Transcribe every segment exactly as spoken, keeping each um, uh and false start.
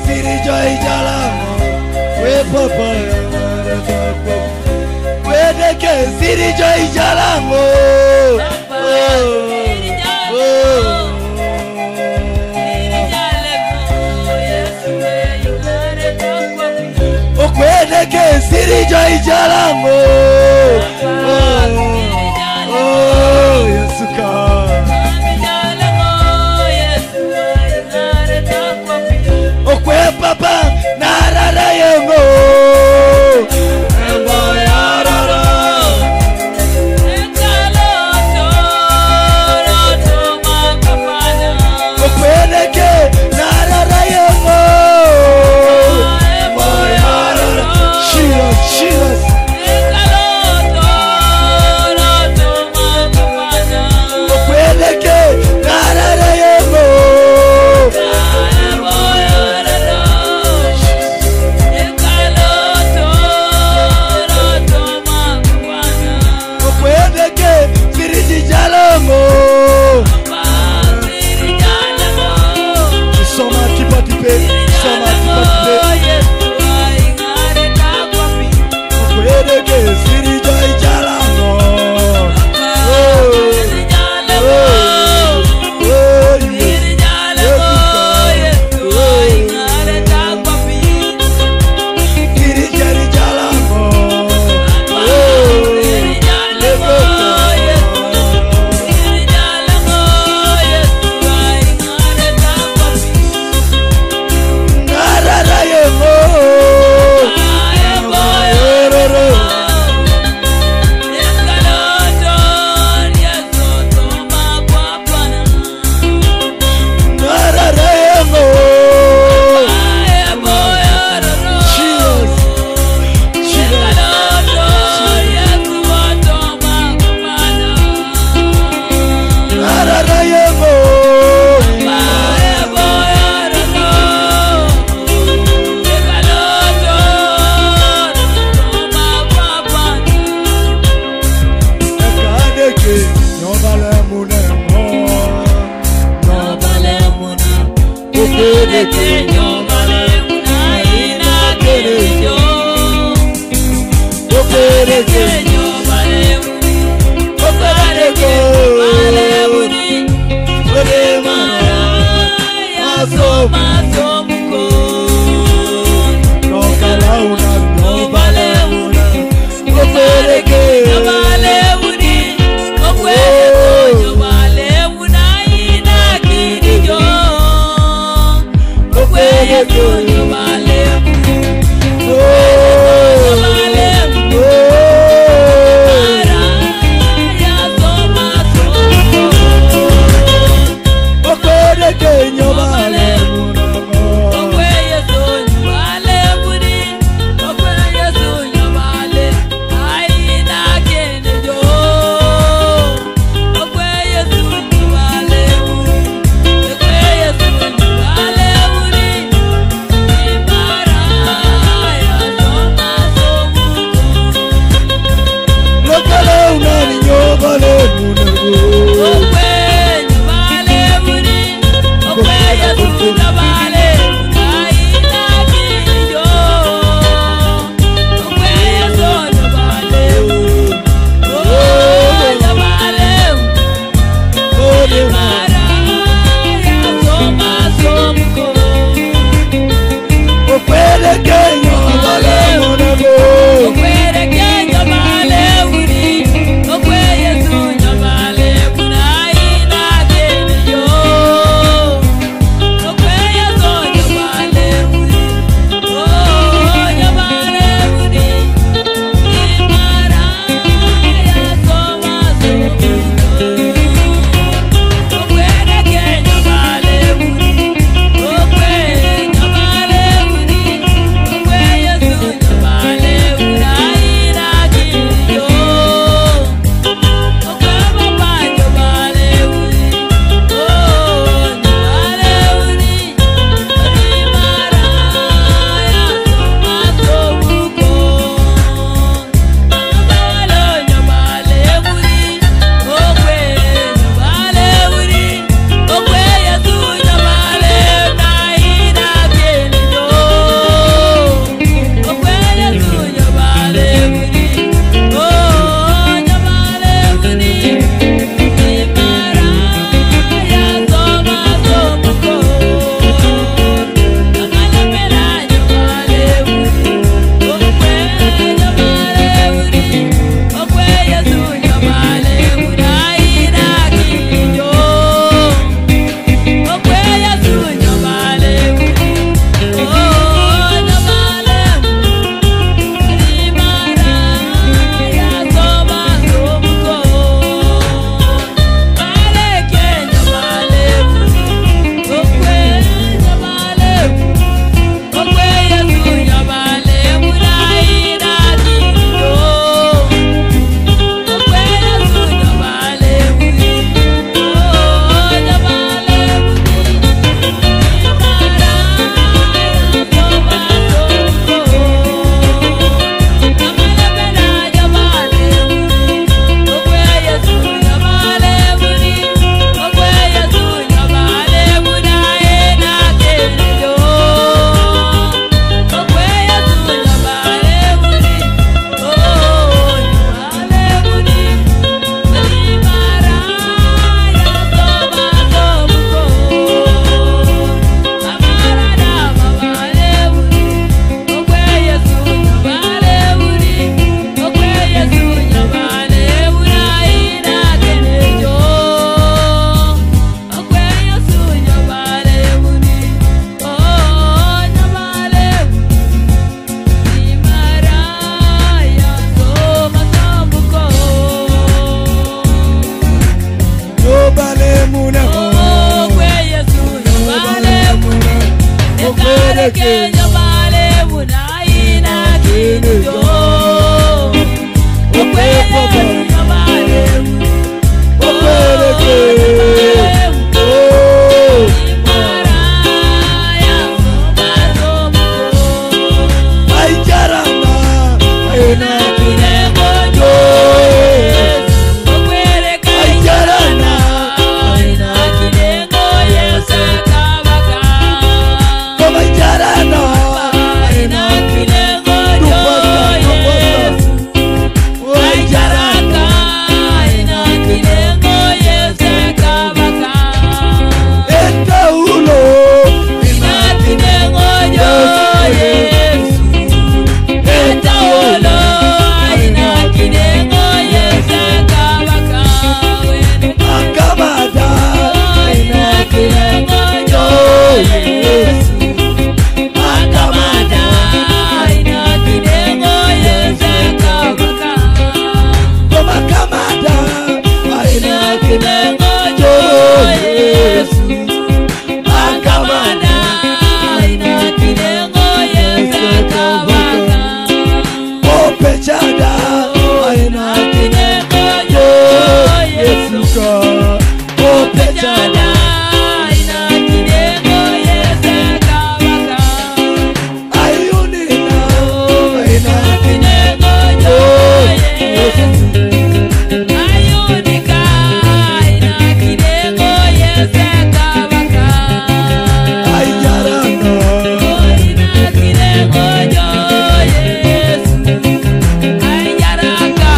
Siri jo ijalango. We papa. Kwede ke siri jo ijalango. Oh. Oh. Okwede ke siri jo ijalango. Oh. Oh, Yesu ka. Okwe papa narara yengo. Embo yarara. Okwede ke narara yengo. Embo yarara. Jesus, Jesus. Okwede ke narara yengo. Okwede ke siri jo ijalango. Soma tipatipe, soma tipatipe. Okwede ke siri jo ijalango. Oh, oh, oh, yes. Siri jo ijalango. Oh, yes. Narara yengo. Narara yengo. Jesus. Jesus. Narara yengo. Ekadeke, nyobale munemo. Nyobale munemo. Okwede ke nyobale muna ina kere jo. Okwede ke nyobale muna. Okwede ke nyobale muna. Ode mara. Maso, maso muko. Nokala una nyobale muna. Okwede ke nyobale muna. Okwede ke nyobale muna ina kere jo. Okwere ke Yesu nyobale muna ina kini yo. Okwere ke Yesu nyobale. Okwere ke. Oh. Imara ya mazo. Aijarana. Ina kini yo. Okwere ke Aijarana. Ina kini yo Yesu Kabaka. Koma Aijarana. Ina kini yo Yesu. Aijaraka, ina kini yo Yesu Kabaka. Etaulo, ina kini yo Yesu. Etaulo, ina kini yo Yesu Kabaka. Akamada, ina kini yo Yesu. Akamada, ina kini yo Yesu Kabaka. Koma Akamada, ina kini yo Yesu. Akamada, ina kini yo Yesu Kabaka. Opechada, ina kini yo Yesu. Opechada, ina kini yo Yesu Kabaka. Ayunina, ina kini yo Yesu. Ayunika, ina kini yo Yesu Kabaka. Aijarana. Ina kini yo Yesu. Aijaraka,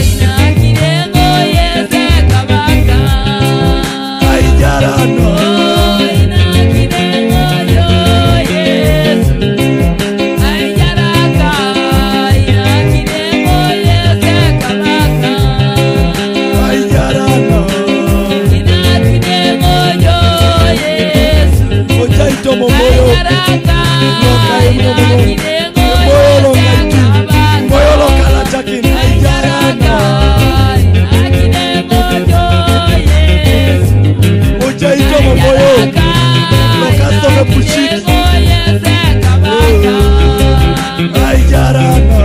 ina kini yo Yesu Kabaka. Aijarana. Ina kini yo Yesu. Aijaraka, ina kini yo Yesu Kabaka. Aijarana. Ina kini yo Yesu. Ojaito momoyo. Aijaraka, ina kini yo Yesu Kabaka. Moyo lokaiti. Moyo lokala jakin. Aijarana. Aijaraka, ina kini yo Yesu. Ojaito momoyo. Lokasto me pushik. Aijarana.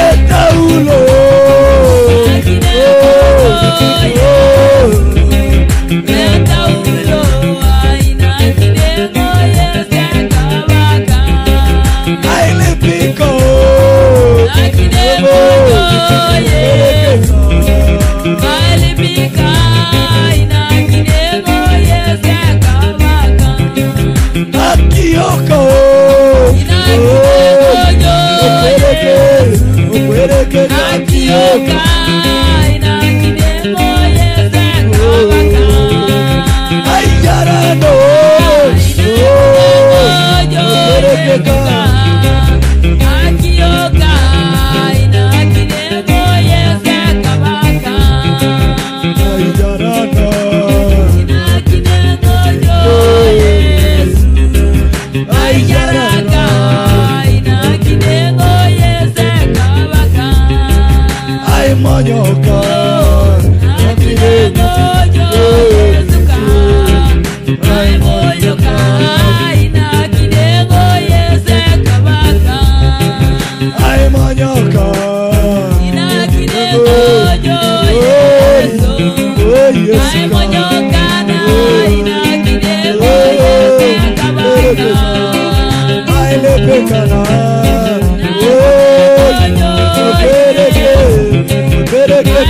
Etaulo. Ailipiko. Akioka. Okwereke. Okwereke. Akioka. Aijarana. Okwereke. Aijarana. Aijaraka, ina kini yo Yesu Kabaka. Aimonyoka, ina kini yo Yesu Kabaka. Aimonyoka, ina kini yo Yesu Kabaka. Aimonyoka. Ina kini yo Yesu. Oh, Yesu. Aimonyoka na ina kini yo Yesu Kabaka. Ailepekana. Oh, opereke. Opereke.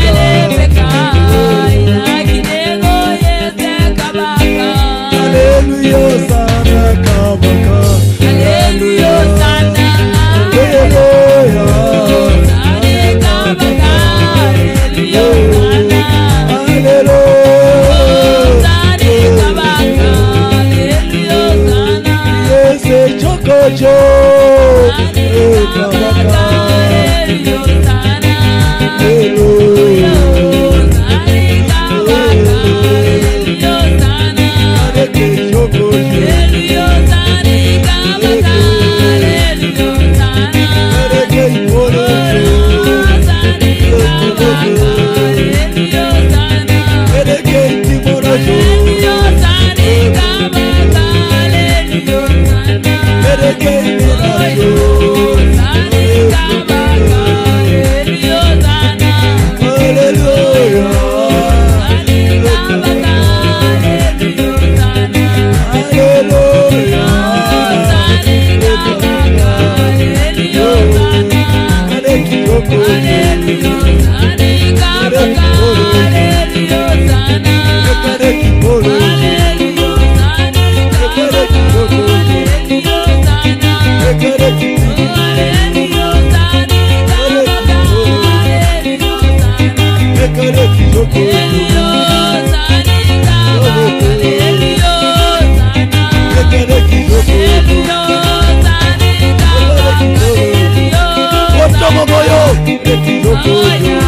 Lókè odò.